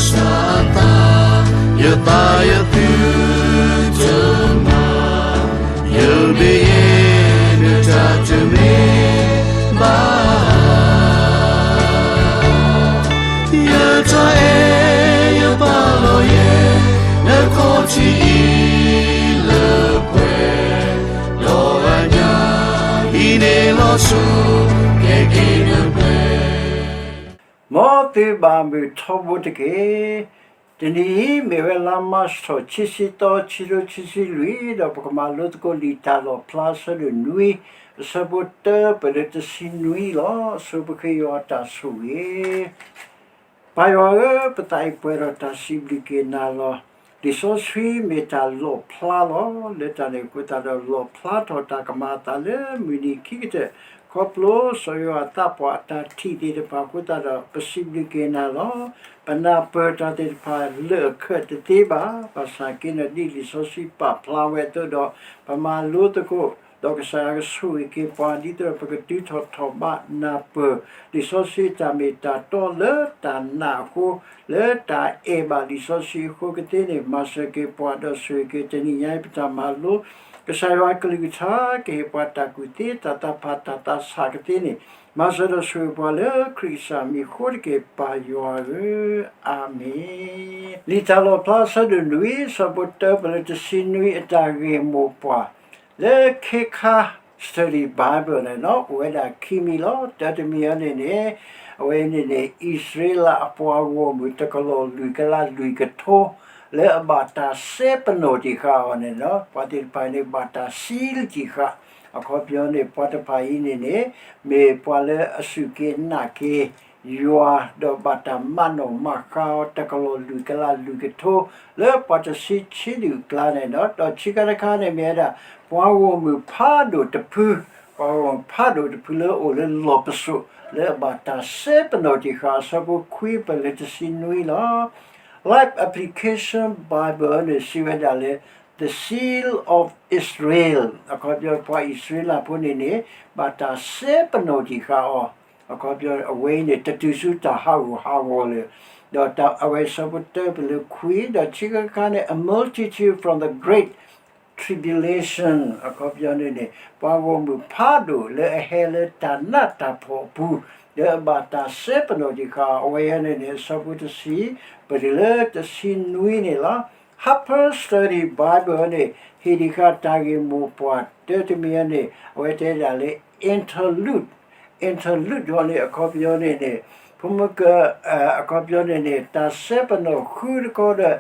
စၢသး, ယသးယသုတမၤ, ယမ့ၢ်ယတၢ်တမ့ၢ်ဘၣ်, ယတၢ်အဲၣ်ယပာ်လီၤယဲ, နခီၣ်ထံးအံၤလၢပှဲၤ, ဒီးအညၣ်အံၤန့ၣ်လီၤစိၤ, ကဲက့ၤနပှဲၤ မ်သုဘၣ်မုာ်ထီဘိတက့ၢ်. တနံၤအံၤ မ့ၢ်ဝဲလါမၢ်ၡးထီၣ် ခံဆံသီ ခံထိခံဆံလွံၢ်, ဒီးပကမၤလိသကိးလံာ်တၢ်လီၣ်ဖျါအဆၢဒိၣ်နွံ, အဆၢဖိတၢပၢၢ်လၢတဆံနွံလီၤ. ဆိပဃ့ယွၤအတၢ်ဆိၣ်ဂ့ၤ ပၢ်ယွၤဧၢ, ပသးအံၤပှဲၤဒီးတၢ်စံးဘျုးက့ၤနၤလီၤ. လံာ်စီဆှံမ့ၢ်တၢ်လီၣ်ဖျါလီၤ. လၢတၢ်န့ၣ်အဃိသတးဒီး လီၣ်ဖျါထီၣ်တၢ်ကမၤအသးလၢမုၢ်နံၤခံကတၢၢ်, ခီဖျိစီၤယိၤဟၣ်သးပှၢ်အတၢ်ထံၣ်သ့ၣ်တဖၣ်အဃိသတးဒီး ပစံးဘျုးက့ၤနၤလီၤ. ပနၢ်ပၢၢ်တၢ်သ့ၣ်တဖၣ်လၢာ်အခၢးတသ့ဘၣ်. ဘၣ်ဆၣ်က့န့ၣ် ဒ်လံာ်စီဆှံပာ်ဖျါဝဲအသိးဒီး ပမၤလိသကိး ဒီးကစၢ်ယွၤကဆိၣ်ဂ့ၤက့ၤပှၤ ဒ်သိးဒီးပကတုၤထီၣ်ထီၣ်ဘးနၢ်ပၢၢ် လံာ်စီဆှံတၢ်မ့ၢ်တၢ်တီလၢတၢ်နာ်အဃိ, လၢတၢ်အဲၣ်ဘၣ်လံာ်စီဆှံအဃိကသ့န့ၣ် မၤစၢၤက့ၤပှၤဒီးဆိၣ်ဂ့ၤက့ၤ တနံၤညါအံၤပတၢ်မၤလိ ကစၢ်ယွၤအကလုၢ်ကထါ ကဟ့ၣ်ပှၤတၢ်ကူၣ်သ့ တၢ်သးဖး တၢ်သးဆးကသ့န့ၣ် မၤစၢၤဒီးဆိၣ်ဂ့ၤပှၤလၢခရံာ်ကစၢ်မံၤအဃိတက့ၢ် ပၢ်ယွၤဧၢ, အၤမ့ၣ်. လံာ်တၢ်လီၣ်ဖျါအဆၢဒိၣ်နွံ အဆၢဖိတၢပၢၢ်လၢတဆံနွံ အတၢ်ဂ့ၢ်မိၢ်ပှၢ် လၢခ့ခါ Study Bible န့ၣ်နီၤ အိၣ်ဝဲဒၣ်ခံမံၤလီၤ. တၢတမံၤအံၤန့ၣ်န့ၣ် အဝဲန့ၣ်န့ၣ် အံၣ်စရ့လးအပှၤဂီၢ်မုၢ်တကလီၢ်လွံၢ်ကလးလွံၢ်ကထိ လၢအဘၣ်တၢ်စဲပနီၣ်တ့ၢ်ဃာ်အီၤန့ၣ်နီၤ ပှၤသ့ၣ်တဖၣ်န့ၣ် ဘၣ်တၢ်စံးလၢတ့ၢ်ဃာ် အခီပညီန့ၣ် ပှၤတဖၣ်အံၤန့ၣ်န့ၣ် မ့ၢ်ပှၤလၢအစူၢ်က့ၤနာ်က့ၤ ယွၤ ဒီးဘၣ်တၢ်မၤနီၣ်မၤဃါအီၤ တကလီၢ်လွံၢ်ကလးလွံၢ်ကထိ လၢပှၤတဆံဆံဒူၣ်အကျါန့ၣ်ဒီး ဒီးဆံးခါတခါန့ၣ်မ့ၢ်ဝဲဒၣ် ပှၤဂီၢ်မုၢ်ဖးဒိၣ်တဖု, ပှၤဂီၢ်မုၢ်ဖးဒိၣ်တဖုလၢအအိၣ်လၢလီၢ်ပစိာ် လၢအဘၣ်တၢ်စဲပနီၣ်တ့ၢ်ဃာ် အဆၢဖိခွံပၢၢ်လၢတဆံနွံလီၤ. Life Application Bible န့ၣ် စံးဝဲဒၣ်လၢ The Seal of Israel အခီပညီ ပှၤအံၣ်စရ့လးဖိန့ၣ်န့ၣ် ဘၣ်တၢ်စဲပနီၣ်တ့ၢ်ဃာ်အီၤ အခီပညီ အဝဲအံၤန့ၣ် တတုၤဆူတၢ်ဟးဂူာ်ဟးဂီၤလၢၤ, ဒီးအဝဲဆၢဖိတၢပၢၢ်လၢခွံ ဒီးဆံးခါတခါန့ၣ် a multitude from the great tribulation အခီပညီန့ၣ်န့ၣ် ပှၤဂီၢ်မုၢ်ဖးဒိၣ်လၢအဟဲလၢတၢ်နးတၢ်ဖှီၣ်အပူၤ လၢအဘၣ်တၢ်စဲပနီၣ်တ့ၢ်ဃာ် အဝဲအံၤန့ၣ်န့ၣ် အဆၢဖိတဆံ ပတုၤလၢတဆံနွံန့ၣ်လီၤ. Harper Study Bible န့ၣ် ဟ့ၣ်ဒံးဃာ်တၢ်ဂ့ၢ်မိၢ်ပှၢ်တၢတမံၤန့ၣ် အဝဲတဲဒၣ်လၢ interlude, interlude အီၤန့ၣ် အခီပညီန့ၣ်န့ၣ် ဖိမုၣ်က အခီပညီန့ၣ်န့ၣ် တၢ်စဲပနီၣ်ဃုတခီဒီး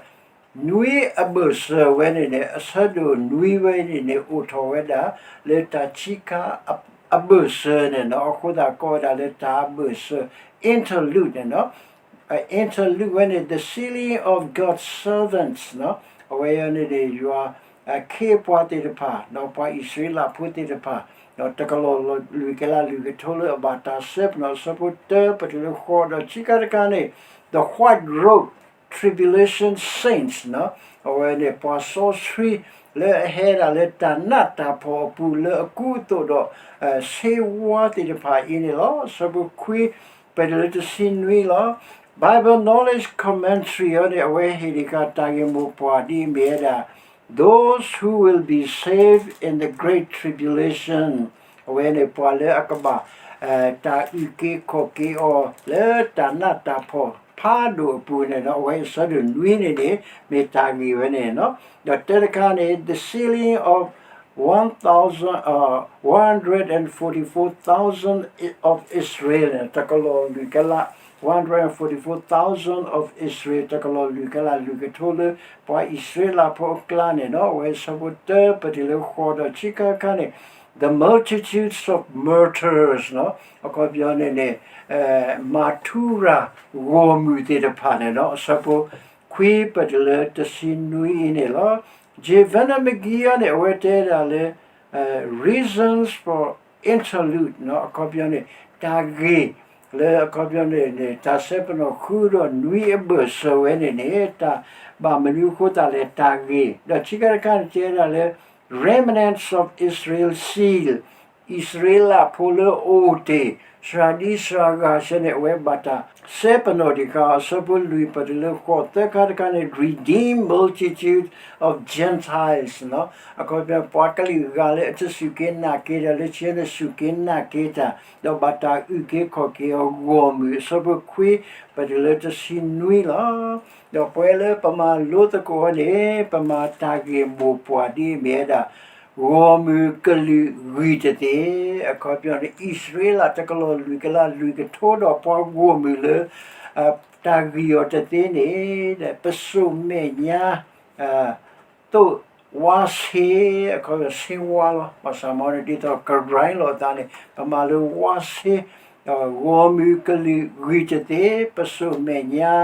နွံအဘၢၣ်စၢၤဝဲန့ၣ်န့ၣ် အဆၢဒိၣ်နွံဝဲန့ၣ်န့ၣ် အိၣ်ထီၣ်ဝဲဒၣ် လၢတၢ်ဆံးခါအဘၢၣ်စၢၤန့ၣ်နီၤ အဃိသတးကိးဝဲဒၣ်လၢတၢ်အဘၢၣ်စၢၤ interlude န့ၣ်နီၤ interlude ဝဲန့ၣ် the sealing of God's servants နီၤ အဝဲအံၤန့ၣ်န့ၣ် ယွၤအခ့အပှၤသ့ၣ်တဖၣ် ဒီးပှၤအံၣ်စရ့လးဖိသ့ၣ်တဖၣ် ဒီးတကလီၢ်လွံၢ်ကလးလွံၢ်ကထိလၢအဘၣ်တၢ်စဲပနီၣ် အဆၢဖိတၢပတုၤလၢဃိး ဒီးဆံးခါတခါန့ၣ် the white robe tribulation saints နီၤ အဝဲန့ၣ် ပှၤစီဆှံလၢအဟဲဒၣ်လၢတၢ်နးတၢ်ဖှီၣ်အပူၤလၢအကူအသိးဒီး ဆ့ဝါသ့ၣ်တဖၣ်အံၤန့ၣ်လီၤ. အဆၢဖိခွံ ပတုၤလၢတဆံနွံလီၤ. Bible Knowledge Commentary အံၤန့ၣ် အဝဲဟ့ၣ်ဒံးဃာ်တၢ်ဂ့ၢ်မိၢ်ပှၢ်ဒ်အမ့ၢ်ဝဲဒၣ် Those who will be saved in the great tribulation အဝဲန့ၣ် ပှၤလၢအကဘၣ် တၢ်အုၣ်က့ၤခီၣ်က့ၤအီၤ လၢတၢ်နးတၢ်ဖှီၣ်ဖးဒိၣ်အပူၤန့ၣ်နီၤ အဝဲအံၤအဆၢဒိၣ်နွံန့ၣ်န့ၣ် မ့ၢ်တၢ်ဂ့ၢ်ဝဲန့ၣ်နီၤ ဒီးတၢတခါန့ၣ် the sealing of one thousand, uh, one hundred and forty-four thousand of Israel န့ၣ် တကလီၢ်လွံၢ်ကလး one hundred and forty-four thousand of Israel တကလီၢ်လွံၢ်ကလးလွံၢ်ကထိလၢ ပှၤအံၣ်စရ့လးဖိအကျါန့ၣ်နီၤ အဝဲအဆၢဖိတၢပတုၤလၢဃိး ဒီးဆံးခါတခါန့ၣ် the multitudes of martyrs နီၤ အခီပညီန့ၣ်န့ၣ် မၤထူရၤဂီၢ်မုၢ်သ့ၣ်တဖၣ်န့ၣ်နီၤ အဆၢဖိခွံပတုၤလၢတဆံနွံအံၤန့ၣ်လီၤ. J Vernon McGee အံၤန့ၣ် အဝဲတဲဒၣ်လၢ reasons for interlude နီၤ အခီပညီန့ၣ် တၢ်ဂ့ၢ် လၢအခီပညီန့ၣ်န့ၣ် တၢ်စဲပနီၣ်ဃုဒီးနွံအဘၢၣ်စၢၤဝဲန့ၣ်န့ၣ် တၢ်ဘၣ်မနုၤအဃိသတးလဲၣ် တၢ်ဂ့ၢ် ဒီးဆံးခါတခါန့ၣ် တဲဒၣ်လၢ remnants of Israel sealed အံၣ်စရ့လးဖိလၢအအိၣ်တ့ၢ် စှၤဒံစှၤဂၤဆၢန့ၣ် အဝဲဘၣ်တၢ်စဲပနီၣ်တ့ၢ်ဃာ်အီၤ. အဆၢဖိလွံၢ် ပတုၤလၢဃိးသၢခါတခါန့ၣ် redeemed multitude of Gentiles နီၤ. အခီပညီ ပှၤကလုာ်ဂၤလၢအတစူၢ်က့ၤနာ်က့ၤတၢ် လၢဆၢန့ၣ်စူၢ်က့ၤနာ်က့ၤတၢ် ဒီးဘၣ်တၢ်အုၣ်က့ၤခီၣ်က့ၤအီၤဂီၢ်မုၢ်. အဆၢဖိခွံ ပတုၤလၢတဆံနွံလီၤ. ဒီးပဝဲလၢပမၤလိသကိးအီၤန့ၣ် ပမၤတၢ်ဂ့ၢ်မိၢ်ပှၢ်ဒ်အမ့ၢ်ဝဲဒၣ် ဂီၢ်မုၢ်ကလုာ်ဂံၢ်တသ့, အခီပညီန့ၣ် အံၣ်စရ့လးတကလီၢ်လွံၢ်ကလးလွံၢ်ကထိဒီးပှၤဂီၢ်မုၢ်လၢ တၢ်ဂံၢ်အီၤတသ့န့ၣ် ပစိာ်မဲာ်ညါ သိၣ်ဝါဆ့, အခီပညီဆ့ဝါလီၤ. ဘၣ်ဆၣ်မ့ၢ်န့ၣ် ဒ်သိးကရၢလီၤအသးန့ၣ် ပမၤလၢဝါဆ့, ဂီၢ်မုၢ်ကလုာ်ဂံၢ်တသ့, ပစိာ်မဲာ်ညါ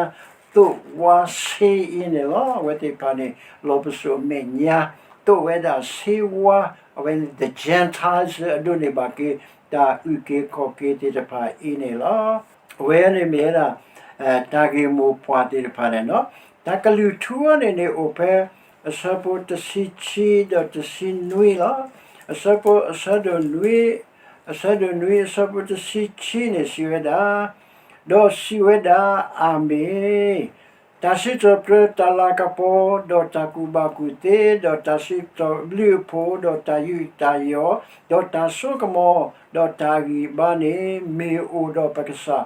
သိၣ်ဝါဆ့အံၤန့ၣ်လီၤ. အဝဲသ့ၣ်တဖၣ်န့ၣ် လီၤပစိာ်မဲာ်ညါ သိၣ်ဝဲဒၣ်ဆ့ဝါ, အဝဲန့ၣ် the Gentiles လၢအဒိးန့ၢ်ဘၣ်က့ၤ တၢ်အုၣ်က့ၤခီၣ်က့ၤသ့ၣ်တဖၣ်အံၤန့ၣ်လီၤ. အဝဲန့ၣ်မ့ၢ်ဝဲဒၣ် တၢ်ဂ့ၢ်မိၢ်ပှၢ်သ့ၣ်တဖၣ်န့ၣ်နီၤ. တၢ်ကလုၢ်ထူအီၤန့ၣ်န့ၣ် အိၣ်ဖဲ အဆၢဖိတဆံခံဒီးတဆံနွံလီၤ. အဆၢဖိ အဆၢဒိၣ်နွံ, အဆၢဒိၣ်နွံ အဆၢဖိတဆံခံန့ၣ် စံးဝဲဒၣ်, ဒီးစံးဝဲဒၣ်, အၤမ့ၣ်, တၢ်စံးထီၣ်ပတြၢၤ, တၢ်လၤကပီၤ, ဒီးတၢ်ကူၣ်ဘၣ်ကူၣ်သ့, ဒီးတၢ်စံးထီၣ်ဘျုးအဖှိၣ်, ဒီးတၢ်ယူးတၢ်ယီၣ်, ဒီးတၢ်စိကမီၤ, ဒီးတၢ်ဂံၢ်ဘါန့ၣ် မ့ၢ်အိၣ်ဒီးပကစၢ်,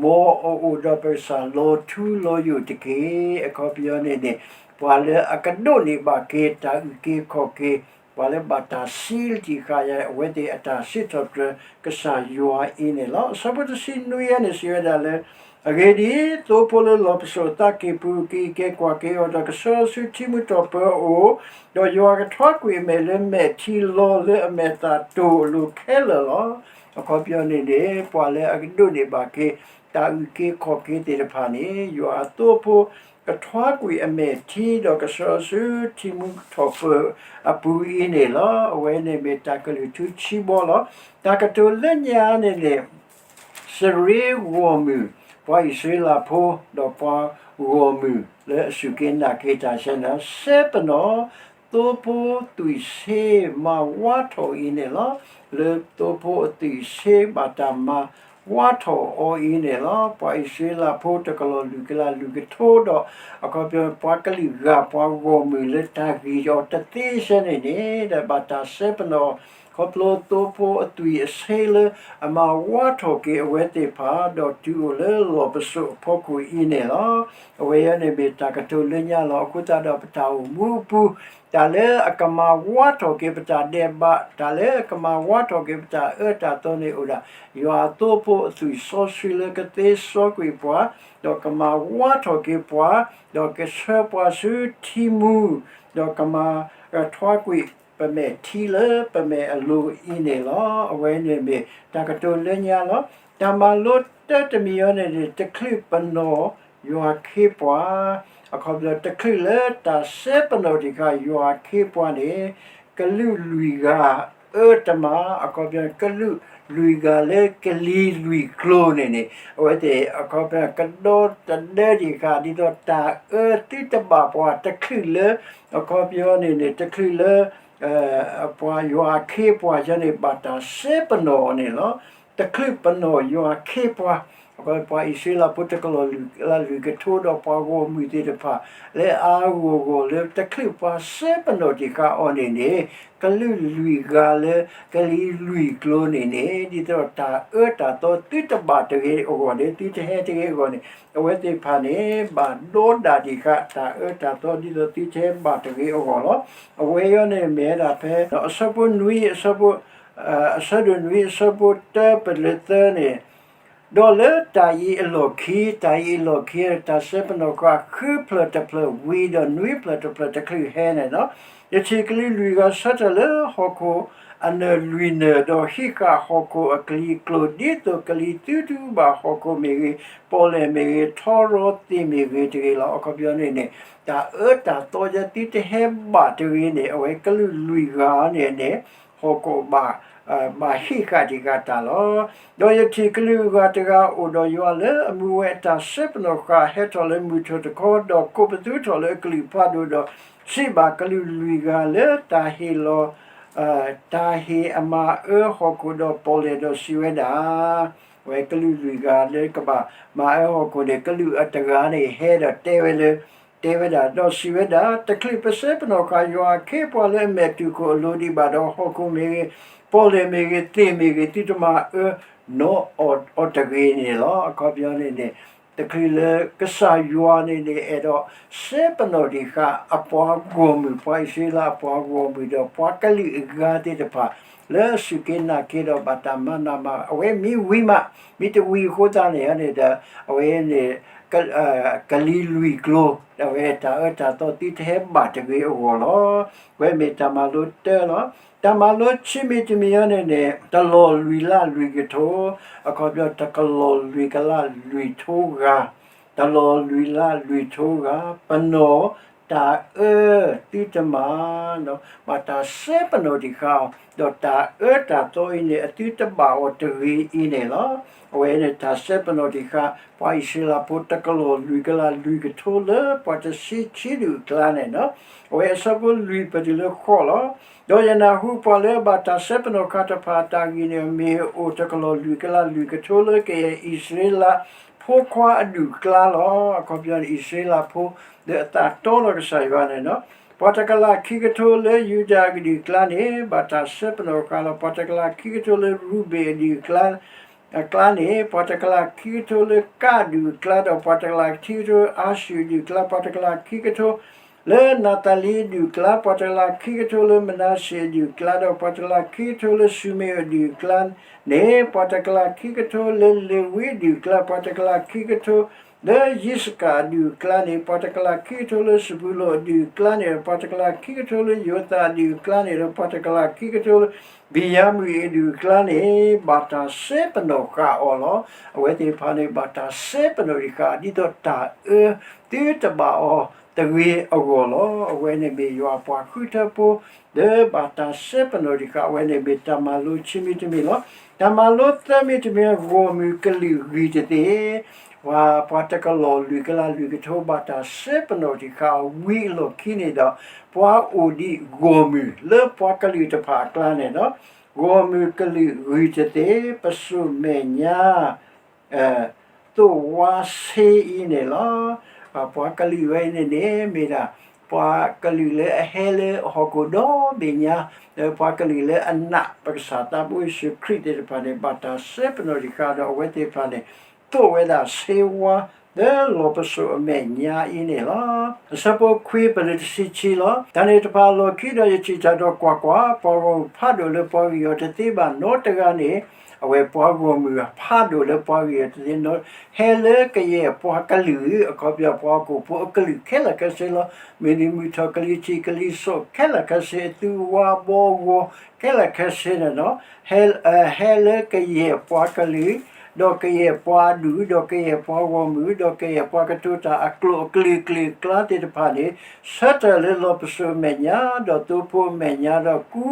မ်အအိၣ်ဒီးပကစၢ်လီၤထူလီၤယိာ်တက့ၢ်. အခီပညီန့ၣ်န့ၣ် ပှၤလၢအကဒိးန့ၢ်ဘၣ်က့ၤတၢ်အုၣ်က့ၤခီၣ်က့ၤ, ပှၤလၢဘၣ်တၢ်စံးတ့ၢ်ဃာ်ယၤ အဝဲသ့ၣ်အတၢ်စံးထီၣ်ပတြၢၤကစၢ်ယွၤအံၤန့ၣ်လီၤ. အဆၢဖိတဆံနွံအံၤန့ၣ် စံးဝဲဒၣ်လၢ အဂ့ၢ်ဒ်အံၤ, သိဖိလၢလီၤပစိာ်အသးကံၢ်ပူၤ ကအံးကဲကွၢ်က့ၤအီၤဒီး ကဆှၢအီၤဆူထံမူထီၣ်ပၢၤအအိၣ်, ဒီးယွၤကထွါကွံာ်အမဲာ်လၢမဲာ်ထံလီၤလၢအမဲာ်သၣ်တိၢ်အလိၤခဲလၢာ်လီၤ. အခီပညီန့ၣ်န့ၣ် ပှၤလၢအကဒိးန့ၢ်ဘၣ်က့ၤ တၢ်အုၣ်က့ၤခီၣ်က့ၤသ့ၣ်တဖၣ်န့ၣ် ယွၤအသိဖိ ကထွါကွံာ်အမဲာ်ထံ ဒီးကဆှၢအီၤဆူထံမူထီၣ်ပၢၤအပူၤအံၤန့ၣ်လီၤ. အဝဲန့ၣ်မ့ၢ်တၢ်ကလုၢ်ထူဆံဘီလီၤ. တၢ်ကတိၤလၢညါန့ၣ်န့ၣ် စရ့ဂီၢ်မုၢ်, ပှၤအံၣ်စရ့လးဖိ ဒီးပှၤဂီၢ်မုၢ်လၢအစူၢ်က့ၤနာ်က့ၤတၢ်ဆၢန့ၣ် စဲပနီၣ် သိဖိသွံၣ်ဆ့မၤဝါထီၣ်အံၤန့ၣ်လီၤ. လၢသိဖိအသွံၣ်ဆ့ဘၣ်တၢ်မၤဝါထီၣ်အီၤအံၤန့ၣ်လီၤ. ပှၤအံၣ်စရ့လးဖိတကလီၢ်လွံၢ်ကလးလွံၢ်ကထိဒီး အခီပညီ ပှၤကလုာ်ဂၤပှၤဂီၢ်မုၢ်လၢတၢ်ဂံၢ်အီၤတသ့ဆၢန့ၣ်န့ၣ် ဒီးဘၣ်တၢ်စဲပနီၣ် ခီဖျိသိဖိအသွံၣ်အဆ့လၢအမၤဝါထီၣ်က့ၤအဝဲသ့ၣ်တဖၣ် ဒီးတုၤအိၣ်လၢလီၢ်ပစိာ်အဖီခိၣ်အံၤန့ၣ်လီၤ. အဝဲအံၤန့ၣ်မ့ၢ်တၢ်ကတိၤလၢညါလီၤ. အဃိသတးဒီးပတၢ်အိၣ်မူအပူၤ တၢ်လၢအကမၤဝါထီၣ်က့ၤပတၢ်ဒဲးဘး, တၢ်လၢအကမၤဝါထီၣ်က့ၤပတၢ်အၢတၢ်သီန့ၣ်အိၣ်ဒၣ် ယွၤအသိဖိအသွံၣ်စီဆှံလၢကသ့စီကွံာ်ပှၤ, ဒီးကမၤဝါထီၣ်က့ၤပှၤ, ဒီးကဆှၢပှၤဆူထံမူ, ဒီးကမၤထွါကွံာ်ပမဲာ်ထံလၢပမဲာ်အလိၤအံၤန့ၣ်လီၤ. အဝဲန့ၣ်မ့ၢ်တၢ်ကတိၤလၢညါလီၤ. တၢ်မၤလိတၢတမံၤအံၤန့ၣ်န့ၣ် တချုးပနီၣ်ယွၤခ့ပှၤ, အခီပညီ တချုးလၢတၢ်စဲပနီၣ်တ့ၢ်ဃာ်ယွၤခ့ပှၤန့ၣ် ကလုာ်လွံၢ်ဂၤအၢတမၤ, အခီပညီ ကလုာ်လွံၢ်ဂၤလၢကလံၤလွံၢ်ကျိၤန့ၣ်န့ၣ် အဝဲသ့ၣ် အခီပညီ ကဒီသဒၢတ့ၢ်ဃာ် ဒ်သိးတၢ်အၢသုတဘၣ်ပှၤ တချုးလၢ အခီပညီန့ၣ်န့ၣ် တချုးလၢ ပှၤယွၤအခ့အပှၤယၤန့ၣ် ဘၣ်တၢ်စဲပနီၣ်အီၤန့ၣ်လီၤ. တချုးပနီၣ်ယွၤအခ့အပှၤ, ပှၤအံၣ်စရ့လးဖိတကလီၢ်လွံၢ်ကထိဒီးပှၤဂီၢ်မုၢ်သ့ၣ်တဖၣ် လၢအါဂီၢ်ဂီၢ်လၢတချုးပှၤစဲပနီၣ်တ့ၢ်ဃာ်အီၤန့ၣ်န့ၣ် ကလုာ်လွံၢ်ဂၤလၢကလံၤလွံၢ်ကျိၤန့ၣ်န့ၣ် ဒ်သိးတၢ်အၢတၢ်သီသုတဘၣ်တဂ့ၤအဂီၢ်န့ၣ် သုတဟဲတဂ့ၤအဂီၢ်န့ၣ် အဝဲသ့ၣ်တဖၣ်န့ၣ် ဘၣ်ဒီဒၣ်တ့ၢ်ဃာ် တၢ်အၢတၢ်သီဒ်သိးသုတဟဲဘၣ်တဂ့ၤအဂီၢ်လီၤ. အဝဲအံၤန့ၣ်မ့ၢ်ဝဲဒၣ်ဖဲ အဆၢဖိနွံ အဆၢဖိ အဆၢဒိၣ်နွံ အဆၢဖိတၢပလၢသၢန့ၣ် ဒီးလၢတၢ်အံၤအလီၢ်ခံ, တၢ်အံၤအလီၢ်ခံ တၢ်စဲပနီၣ်ဃာ် ဃုဖျၢၣ်တဖျၢၣ်ဝံၤဒီးနွံဖျၢၣ်တဖျၢၣ်တချုးဟဲန့ၣ်လီၤ. ယထံၣ်ကလံၤလွံၢ်ဂၤဆၢထၢၣ်လၢဟီၣ်ခိၣ်အနၢၣ်လွံၢ်နၢၣ် ဒီးဟံးဃာ်ဟီၣ်ခိၣ်အကလံၤကျိၤ ဒ်သိးကလံၤသုတဘၣ်ဟီၣ်ခိၣ်မ့ၢ်ဂ့ၤ, ပီၣ်လဲၣ်မ့ၢ်ဂ့ၤ, ထီရီသ့ၣ်မ့ၢ်ဂ့ၤတဂ့ၤလီၤ. အခီပညီန့ၣ်န့ၣ် တၢ်အၢတၢ်သီယသုတဟဲဘၣ်တဂ့ၤန့ၣ် အဝဲကလုာ်လွံၢ်ဂၤန့ၣ်န့ၣ် ဟီၣ်ခိၣ်ဘၣ် ဘၣ်ဟံးဃာ်တ့ၢ်ဃာ်တၢ်လီၤ. ဒီးယထံၣ်ကလုာ်အဂၤတဂၤအိၣ်ဒီးယွၤလၢအမူဝဲအတၢ်စဲပနီၣ်ဃာ် ဟဲထီၣ်လၢမုၢ်ထီၣ်တခီ ဒီးကိးပသူထီၣ်လၢအကလုာ်ဖးဒိၣ်ဒီး စံးဘၣ်ကလုာ်လွံၢ်ဂၤလၢတၢ်ဟ့ၣ်လီၤ တၢ်ဟ့ၣ်အမၤအၢဟီၣ်ခိၣ်ဒီးပီၣ်လဲၣ်ဒီးစံးဝဲဒၣ်, အဝဲကလုာ်လွံၢ်ဂၤလၢကဘၣ်မၤအၢဟီၣ်ခိၣ်န့ၣ် ကလုာ်အတဂၤန့ၣ် ဟဲဒီးတဲဝဲလၢ တဲဝဲဒၣ်, ဒီးစံးဝဲဒၣ်, တချုးပစဲပနီၣ်ဃာ်ယွၤအခ့အပှၤလၢအမဲာ်တူၢ်ခိၣ်အလိၤဒံးဘၣ်ဒီး ဟီၣ်ခိၣ်မ့ၢ်ဂ့ၤ, ပီၣ်လဲၣ်မ့ၢ်ဂ့ၤ, သ့ၣ်မ့ၢ်ဂ့ၤ, သုတမၤအၢနီအီၤတဂ့ၤန့ၣ်လီၤ. အခီပညီန့ၣ်န့ၣ် တချုးလၢကစၢ်ယွၤန့ၣ်န့ၣ် အဲၣ်ဒိးစဲပနီၣ်တ့ၢ်ဃာ်အပှၤဂီၢ်မုၢ်, ပှၤအံၣ်စရ့လးအပှၤဂီၢ်မုၢ် ဒီးပှၤကလုာ်အဂၤသ့ၣ်တဖၣ် လၢအစူၢ်က့ၤနာ်က့ၤဒီးဘၣ်တၢ်မၤနးမၤ, အဝဲမ့ၢ်ဝံၤမး, မ့ၢ်တဝံၤအဃိသတးန့ၣ်န့ၣ်ဒီး အဝဲန့ၣ် ကလံၤလွံၢ်ကျိၤ, အဝဲတၢ်အၢတၢ်သီသုတဟဲဘၣ်တဂ့ၤအဂီၢ်လီၤ. အဝဲမ့ၢ်တၢ်မၤလိတၢလီၤ. တၢ်မၤလိဆံမံၤတမံၤအံၤန့ၣ်န့ၣ် တလီၢ်လွံၢ်လါလွံၢ်ကထိ, အခီပညီ တကလီၢ်လွံၢ်ကလးလွံၢ်ထိဂၤ, တလီၢ်လွံၢ်လါလွံၢ်ထိဂၤ, ပနီၣ်တၢ်အၢသုတမၤ ဘၣ်တၢ်စဲပနီၣ်တ့ၢ်ဃာ်အီၤ, ဒီးတၢ်အၢတၢ်သီအံၤန့ၣ် အသုတဘၣ်အီၤတဂ့ၤအံၤန့ၣ်လီၤ. အဝဲန့ၣ်တၢ်စဲပနီၣ်တ့ၢ်ဃာ် ပှၤအံၣ်စရ့လးဖိ တကလီၢ်လွံၢ်ကလးလွံၢ်ကထိလၢပှၤတဆံခံဒူၣ်အကျါန့ၣ်လီၤ. အဝဲအဆၢဖိလွံၢ်ပတုၤလၢဃိးလီၤ. ဒီးယနၢ်ဟူပှၤလၢအဘၣ်တၢ်စဲပနီၣ်ဃာ်တဖၣ်အတၢ်ဂ့ၢ်န့ၣ် မ့ၢ်အိၣ်တကလီၢ်လွံၢ်ကလးလွံၢ်ကထိလၢကယဲၢ်အံၣ်စရ့လးဖိခွါအဒူၣ်အကျါလီၤ. အခီပညီန့ၣ် အံၣ်စရ့လးဖိလၢအသးတီလီၤကစၢ်ယွၤန့ၣ်လီၤ. ပှၤတကလးခံကထိလၢယူဒၤအဒူၣ်အကျါန့ၣ် ဘၣ်တၢ်စဲပနီၣ်ဃာ်လီၤ. ပှၤတကလးခံကထိလၢရူဘ့ၣ်အဒူၣ်အကျါ အကျါန့ၣ် ပှၤတကလးခံကထိလၢကၢ်အဒူၣ်အကျါ, ဒီးပှၤတကလးခံကထိလၢအၤၡူၢ်အဒူၣ်အကျါ, ပှၤတကလးခံကထိလၢနၤသလံအဒူၣ်အကျါ, ပှၤတကလးခံကထိလၢမနၤၡ့အဒူၣ်အကျါ, ဒီးပှၤတကလးခံကထိလၢၡူမ့ၣ်အဒူၣ်အကျါန့ၣ်, ပှၤတကလးခံကထိလၢလ့ၤဝံအဒူၣ်အကျါ, ပှၤတကလးခံကထိလၢယံးစကၤအဒူၣ်အကျါန့ၣ်, ပှၤတကလးခံကထိလၢစပူၤလိၣ်အဒူၣ်အကျါန့ၣ်, ပှၤတကလးခံကထိလၢယိၤသးအဒူၣ်အကျါန့ၣ်, ဒီးပှၤတကလးခံကထိလၢ ဘ့ၣ်ယၤမံၣ်အဒူၣ်အကျါန့ၣ် ဘၣ်တၢ်စဲပနီၣ်ဃာ်အီၤလီၤ. အဝဲသ့ၣ်တဖၣ်န့ၣ် ဘၣ်တၢ်စဲပနီၣ်တ့ၢ်ဃာ် ဒ်သိးတၢ်အၢသုတဘၣ်အီၤတဂ့ၤအဂီၢ်လီၤ. အဝဲန့ၣ်မ့ၢ်ယွၤအပှၤဃုထၢဖိ လၢဘၣ်တၢ်စဲပနီၣ်တ့ၢ်ဃာ်, အဝဲန့ၣ်မ့ၢ်တၢ်မၤလိဆံမံၤတမံၤလီၤ. တၢ်မၤလိသၢမံၤတမံၤ ဂီၢ်မုၢ်ကလုာ်ဂံၢ်တသ့ၣ် ပှၤ ပှၤတကလီၢ်လွံၢ်ကလးလွံၢ်ကထိ ဘၣ်တၢ်စဲပနီၣ်တ့ၢ်ဃာ်အီၤဝံၤအလီၢ်ခံန့ၣ်ဒီး ပှၤအိၣ်ဒံးဂီၢ်မုၢ်လၢပှၤကလုာ်တဖၣ်အကျါန့ၣ်ဒီး ဂီၢ်မုၢ်ကလုာ်ဂံၢ်တသ့ၣ် ပစိာ်မဲာ်ညါ သိၣ်ဝါဆ့အံၤန့ၣ်လီၤ. ပှၤကလုာ်ဝဲအံၤန့ၣ်န့ၣ် မ့ၢ်ဒၣ် ပှၤကလုာ်လၢအဟဲလၢဟီၣ်ခိၣ်ဒီဘ့ၣ်ညါ, လၢပှၤကလုာ်လၢအနာ်ပကစၢ်သးဘိယ့ၣ်ၡူးခရံာ်သ့ၣ်တဖၣ်န့ၣ် ဘၣ်တၢ်စဲပနီၣ်တ့ၢ်ဃာ်ဒီး အဝဲသ့ၣ်တဖၣ်န့ၣ် သိၣ်ဝဲဒၣ်ဆ့ဝါ လၢလီၢ်ပစိာ်အမဲာ်ညါအံၤန့ၣ်လီၤ. အဆၢဖိခွံပတုၤလၢတဆံခံလီၤ. တၢ်န့ၣ်တဖၣ်အလီၢ်ခံဒီး ယထံၣ်တၢ်ဒီးကွၢ်ကွၢ်, ပှၤဂီၢ်မုၢ်ဖးဒိၣ်လၢပှၤဂံၢ်အီၤတသ့ဘၣ်နီတဂၤန့ၣ်, အဝဲပှၤဂီၢ်မုၢ်ဖးဒိၣ်လၢပှၤဂံၢ်အီၤတသ့နီတဂၤ ဟဲလၢကယဲၢ်ပှၤကလုာ်, အခီပညီ ပှၤဟီၣ်ခိၣ်ဖိအကလုာ်ခဲလၢာ်ခဲဆ့လီၤ. မ့ၢ်ဒ်မုၢ်ထီၣ်ကလံၤထံးကလံၤစိးခဲလၢာ်ခဲဆ့, အသုးဝါဘီဂီၤခဲလၢာ်ခဲဆ့န့ၣ်လီၤ. ဟဲလၢကယဲၢ်ပှၤကလုာ်, ဒီးကယဲၢ်ပှၤအဒူၣ်, ဒီးကယဲၢ်ပှၤဂီၢ်မုၢ်, ဒီးကယဲၢ်ပှၤကတိၤတၢ်အကျိာ်အကလုာ်ကလုာ်အကျါသ့ၣ်တဖၣ်န့ၣ်, ဆၢထၢၣ်လၢလီၢ်ပစိာ်အမဲာ်ညါ, ဒီးသိဖိအမဲာ်ညါ, ဒီးကူ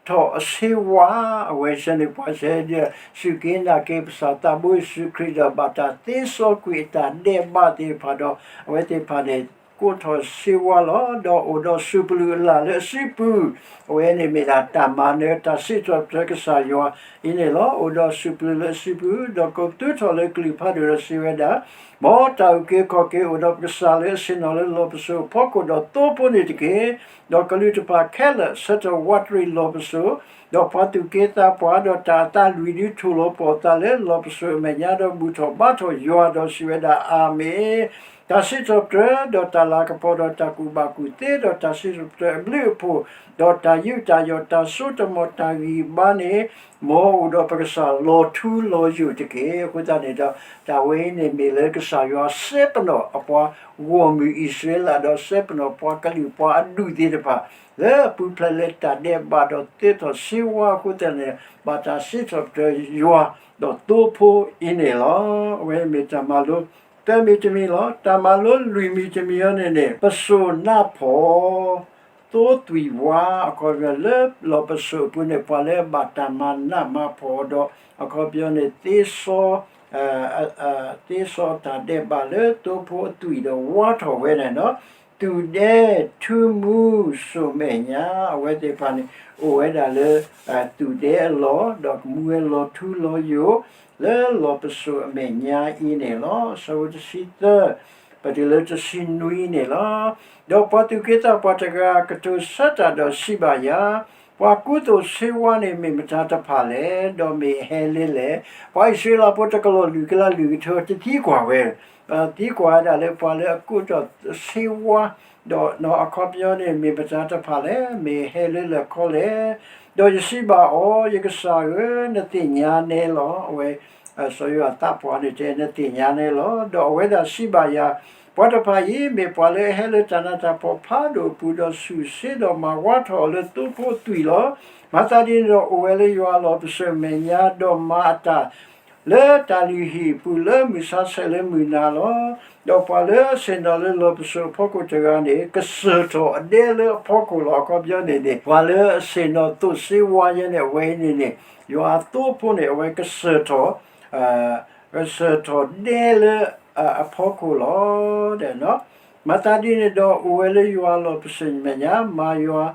ထီၣ်အဆ့ဝါ, အဝဲဆၢန့ၣ် ပှၤဆၢဒၣ် စူၢ်က့ၤနာ်က့ၤပကစၢ်သးဘိယ့ၣ်ၡူးခရံာ်ဒီး ဘၣ်တၢ်သ့စီကွံာ်အတၢ်ဒဲးဘးသ့ၣ်တဖၣ်ဒီး အဝဲသ့ၣ်တဖၣ်န့ၣ် ကူထီၣ်ဆ့ဝါလီၤ. ဒီးအိၣ်ဒီးစူၢ်ပျူၢ်အလၣ်လၢအစုပူၤ, အဝဲန့ၣ်မ့ၢ်ဒၣ်တၢ်မၤနၢၤတၢ်စံးထီၣ်ပတြၢၤကစၢ်ယွၤအံၤန့ၣ်လီၤ. အိၣ်ဒီးစူၢ်ပျူၢ်လၢအစုပူၤ, ဒီးကိးပသူထီၣ်လၢကလုာ်ဖးဒိၣ်ဒီးစံးဝဲဒၣ်, မ်တၢ်အုၣ်က့ၤခီၣ်က့ၤအိၣ်ဒီးပကစၢ်လၢအဆ့ၣ်နီၤလၢလီၢ်ပစိာ်အဖီခိၣ်ဒီးသိဖိန့ၣ်တက့ၢ်. ဒီးကလုာ်တဖၣ်ခဲလၢာ်ဆၢထၢၣ်ဝးတရံးလီၢ်ပစိာ်, ဒီးပှၤသူၣ်က့သးပှၢ်, ဒီးတၢ်အသးလွံၢ်ဒုထိၣ်လီၤပှီၢ်အသးလၢလီၢ်ပစိာ်အမဲာ်ညါ, ဒီးဘူၣ်ထီၣ်ဘါထီၣ်ယွၤ, ဒီးစံးဝဲဒၣ်, အၤမ့ၣ်. တၢ်စံးထီၣ်ပတြၢၤ, ဒီးတၢ်လၤကပီၤ, ဒီးတၢ်ကူၣ်ဘၣ်ကူၣ်သ့, ဒီးတၢ်စံးထီၣ်ပတြၢၤအဘျုးအဖှိၣ်, ဒီးတၢ်ယူးတၢ်ယီၣ်, တၢ်စိတၢ်ကမီၤ, တၢ်ဂံၢ်ဘါန့ၣ်, မ်အိၣ်ဒီးပကစၢ်လီၤထူလီၤယိာ်တက့ၢ်. အဃိသတးန့ၣ်ဒီး တၢ်ဝဲအံၤန့ၣ်မ့ၢ်လၢကစၢ်ယွၤစဲပနီၣ်အပှၤဂီၢ်မုၢ်အံၣ်စရ့လး, ဒီးစဲပနီၣ်ပှၤကလုာ်ပှၤအဒူၣ်သ့ၣ်တဖၣ် လၢအပူၤဖျဲးလၢတၢ်ဒဲးဘးဒီးသ့ထီၣ်ဆ့ဝါအဃိသတးန့ၣ်, ဘၣ်တၢ်စံးထီၣ်ပတြၢၤယွၤဒီးသိဖိအံၤန့ၣ်လီၤ. အဝဲမ့ၢ်တၢ်မၤလိသၢမံၤတမံၤလီၤ. တၢ်မၤလိလွံၢ်မံၤတမံၤအံၤန့ၣ်န့ၣ် ပစိာ်နးဖှီၣ် သိသွံၣ်ဝါ, အခီပညီလၢလီၢ်ပစိာ်အပူၤန့ၣ် ပှၤလၢအဘၣ်တၢ်မၤနးမၤဖှီၣ်ဒီး အခီပညီန့ၣ် သ့စီ သ့စီတၢ်ဒဲးဘးလၢသိဖိအသွံၣ်ဒီးဝါထီၣ်ဝဲန့ၣ်လီၤ. သူၣ်ဒဲထူမူစိၣ်မဲာ်ညါ အဝဲသ့ၣ်တဖၣ်န့ၣ် အိၣ်ဝဲဒၣ်လၢ သူၣ်ဒဲအလီၢ် ဒီးကမူဝဲလီၤထူလီၤယိာ် လၢလီၢ်ပစိာ်အမဲာ်ညါအံၤန့ၣ်လီၤ. အဆၢဖိတဆံသၢ ပတုၤလၢတဆံနွံန့ၣ်လီၤ. ဒီးပှၤသူၣ်က့သးပှၢ်တဂၤ ကတိၤဆၢတၢ်ဒီးစံးဘၣ်ယၤ, ပှၤကူသိၣ်ဆ့ဝါန့ၣ် မ့ၢ်မတၤတဖၣ်လဲၣ်, ဒီးမ့ၢ်အဟဲလၢလဲၣ်. ပှၤအံၣ်စရ့လးဖိတကလီၢ်လွံၢ်ကလးလွံၢ်ကထိ တသံကွၢ်ဝဲ, သံကွၢ်ဝဲဒၣ်လၢပှၤလၢအကူသိၣ်ဆ့ဝါ ဒီးအခီပညီန့ၣ် မ့ၢ်မတၤတဖၣ်လဲၣ်, မ့ၢ်ဟဲလၢလဲၣ်ခီလဲၣ်. ဒီးယစံးဘၣ်အီၤ, ယကစၢ်ဧၢ, နသ့ၣ်ညါနဲလီၤ. အဝဲ စီၤယိၤဟၣ်သးပှၢ်န့ၣ်တဲ နသ့ၣ်ညါနဲလီၤ. ဒီးအဝဲဒၣ်စံးဘၣ်ယၤ, ပှၤတဖၣ်အံၤ မ့ၢ်ပှၤလၢအဟဲလၢတၢ်နးတၢ်ဖှီၣ်ဖးဒိၣ်အပူၤ ဒီးဆူၣ်ဆ့ဒီးမၤဝးထီၣ်အီၤလၢသိဖိအသွံၣ်လီၤ. မၤသးဒ်န့ၣ်ဒီး အိၣ်ဝဲလၢယွၤအလီၢ်ပစိာ်အမဲာ်ညါ ဒီးမၤအတၢ် လၢတၢ်လုၢ်ဟံၣ်အပူၤလၢမုၢ်ဆါဆဲးလၢမုၢ်နၤလီၤ. ဒီးပှၤလၢအဆ့ၣ်နီၤလၢလီၢ်ပစိာ်အဖီခိၣ်တဂၤန့ၣ် ကစၢၢ်ထီၣ်အဒဲလၢအဖီခိၣ်လီၤ. အခီပညီန့ၣ်န့ၣ် ပှၤလၢအဆ့ၣ်နီၤသိၣ်စ့ဝါယဲန့ၣ် အဝဲအံၤန့ၣ်န့ၣ် ယွၤအသိဖိန့ၣ် အဝဲကစၢၢ်ထီၣ် ကစၢၢ်ထီၣ်ဒဲလၢအဖီခိၣ်လီၤ. မၤသးဒ်န့ၣ်ဒီး အိၣ်ဝဲလၢယွၤအလီၢ်ပစိာ်အမဲာ်ညါ မၤယွၤ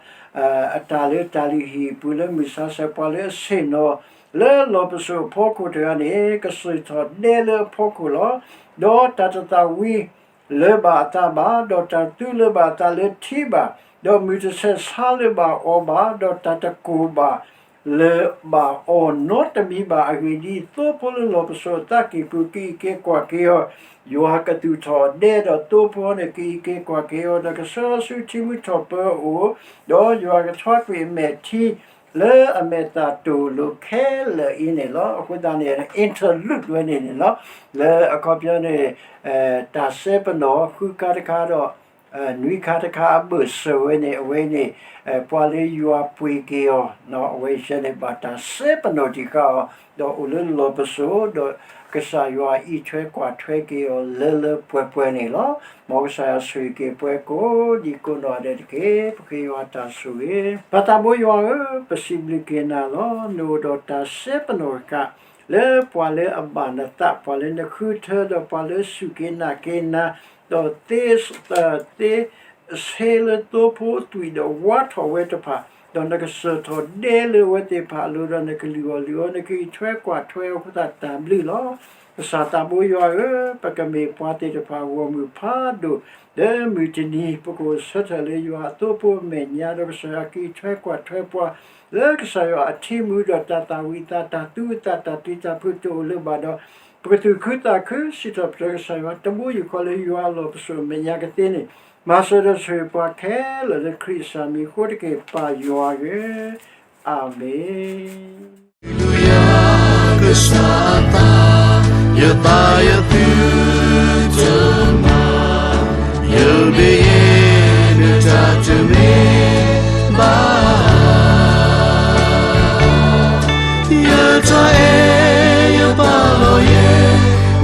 အတၢ်လၢတၢ်လုၢ်ဟံၣ်အပူၤလၢမုၢ်ဆါဆဲး ပှၤလၢအဆ့ၣ်နီၤ လၢလီၢ်ပစိာ်အဖီခိၣ်တဂၤန့ၣ် ကစၢၢ်ထီၣ်ဒဲလၢအဖီခိၣ်လီၤ. ဒီးတၢ်တသၣ်ဝံၤလၢၤဘၣ်အသးဘၣ်, ဒီးတၢ်သူလၢၤဘၣ်အသးလၢထံဘၣ်, ဒီးမုၢ်တဆဲးဆါလၢၤဘၣ်အီၤဘၣ်, ဒီးတၢ်တကိၢ်ဘၣ် လၢၤဘၣ်အီၤနီတမံၤဘၣ်. အဂ့ၢ်ဒ်အံၤ, သိဖိလၢလီၢ်ပစိာ်အသးကံၢ်ပူၤ ကအံးက့ၤကွၢ်က့ၤအီၤ, ယွၤကသူၣ်ထီၣ်အဒဲ, ဒီးသိဖိန့ၣ် ကအံးက့ၤကွၢ်က့ၤအီၤ, ဒီးကဆှၢအီၤဆူထံမူထီၣ်ပၢအအိၣ်, ဒီးယွၤကထွါကွံာ်အမဲာ်ထံ လၢအမဲာ်သၣ်တိၢ်လိာ်ခဲလၢာ်အံၤန့ၣ်လီၤ. အဃိသတးန့ၣ် interlude ဝဲန့ၣ်န့ၣ်လီၤ. လၢအခီပညီန့ၣ် တၢ်စဲပနီၣ်ဃုခါတခါဒီး နွံခါတခါအဘၢၣ်စၢၤဝဲန့ၣ် အဝဲန့ၣ် ပှၤလၢယွၤပှ့ၤက့ၤအီၤ အဝဲဆဲန့ၣ် ဘၣ်တၢ်စဲပနီၣ်တံၢ်ဃာ်အီၤ ဒီးအိၣ်လၢလီၢ်ပစိာ် ဒီးကစၢ်ယွၤအံးထွဲကွၢ်ထွဲက့ၤအီၤလၢလၢပှဲၤပှဲၤန့ၣ်လီၤ. မ်ကစၢ်ယွၤဆိၣ်ဂ့ၤက့ၤပှၤကိးဒံကိးနီၢ်ဂၤဒဲးတက့ၢ်. ပဃ့ယွၤတၢ်ဆိၣ်ဂ့ၤ. ပၢ်သးဘိယွၤဧၢ, ပစံးဘျုးက့ၤနၤလီၤ. နအိၣ်ဒီးတၢ်စဲပနီၣ်တခါ လၢပှၤလၢအဘၣ်နသး, ပှၤလၢနဃုထၢ, ဒီးပှၤလၢစူၢ်က့ၤနာ်က့ၤနၤ, ဒီးသ့ သ့ ဆ့လၢသိဖိသွံၣ်ဒီးဝါထီၣ်ဝဲတဖၣ်, ဒီးနကစၢၢ်ထီၣ်ဒဲလၢအဝဲသ့ၣ်တဖၣ်အလိၤ, ဒီးနကလုၢ်အီၣ်လုၢ်အီ, နကအံးထွဲကွၢ်ထွဲအဃိသတးတၢ်ဘျုးလီၤ. ကစၢ်သးဘိယွၤဧၢ, ပကမ့ၢ်ပှၤသ့ၣ်တဖၣ်အဂီၢ်မုၢ်ဖးဒိၣ် လၢမုၢ်တနံၤ ပကအိၣ်ဆၢထၢၣ်လၢယွၤအသိဖိအမဲာ်ညါ, ဒီးကစၢ်ယွၤကအံးထွဲကွၢ်ထွဲပှၤ လၢကစၢ်ယွၤအထံမူ, ဒီးတၢ်သၣ်ဝံၤသး, တၢ်သူအသး, တၢ်ပျံၤတၢ်ဖုးတအိၣ်လၢၤဘၣ်ဒီး ပကသူၣ်ခုသးခု စံးထီၣ်ပတြၢၤကစၢ်ယွၤ, တဘိယူၢ်ဃီလၢယွၤအလီၢ်ပစိာ်အမဲာ်ညါကသ့န့ၣ်, မၤစၢၤဒီးဆိၣ်ဂ့ၤပှၤခဲလၢာ်လၢခရံာ်အမံၤအဃိတက့ၢ်, ပၢ်ယွၤဧၢ, အၤမ့ၣ်. ကစၢ်အသး, ယသးယသုတမၤ, ယဘၣ်ယဲနတၢ်တမ့ၢ်ဘၣ် ယတၢ်အဲၣ်ယပာ်လီၤယဲ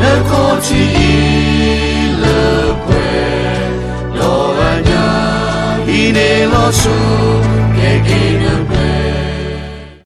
နခီၣ်ထံးအံၤလၢပှဲၤ, ဒီးအညါ ဟံးန့ၢ်လီၤဆူ ကဲက့ၤနပှဲၤ